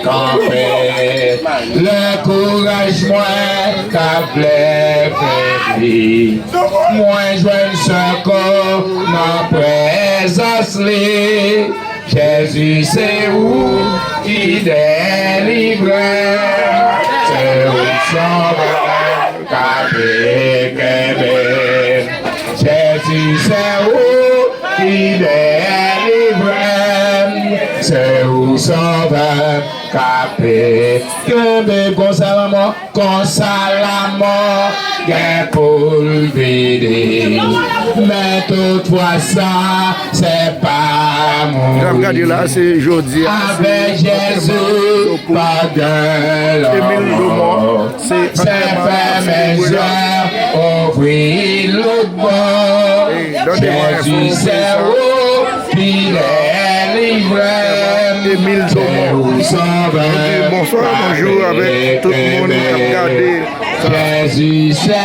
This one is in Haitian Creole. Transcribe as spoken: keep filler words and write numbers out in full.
Kanpe, lè kouraj mwen ta vle febli, mwen jwenn sekou nan prezans li. Jezi, se ou ki delivre m, se ou sovè m k ap kenbe m. Jezi, se ou ki delivre m, se ou sovè m k ap kenbe m. Konsa lanmò, konsa lanmò gen pou l vini. Men toutfwa sa, se pa mouri. N ap gade la, se jodi a, se avèk Jezi, antèman pa gen lanmò. Emile Domon, se antèman n ap selebre la. Ouvri lòt bò. Jezi, se ou ki delivre m. Emile Domon. Nou di bonswa, bonjou avèk tout moun k ap gade. Jezi, se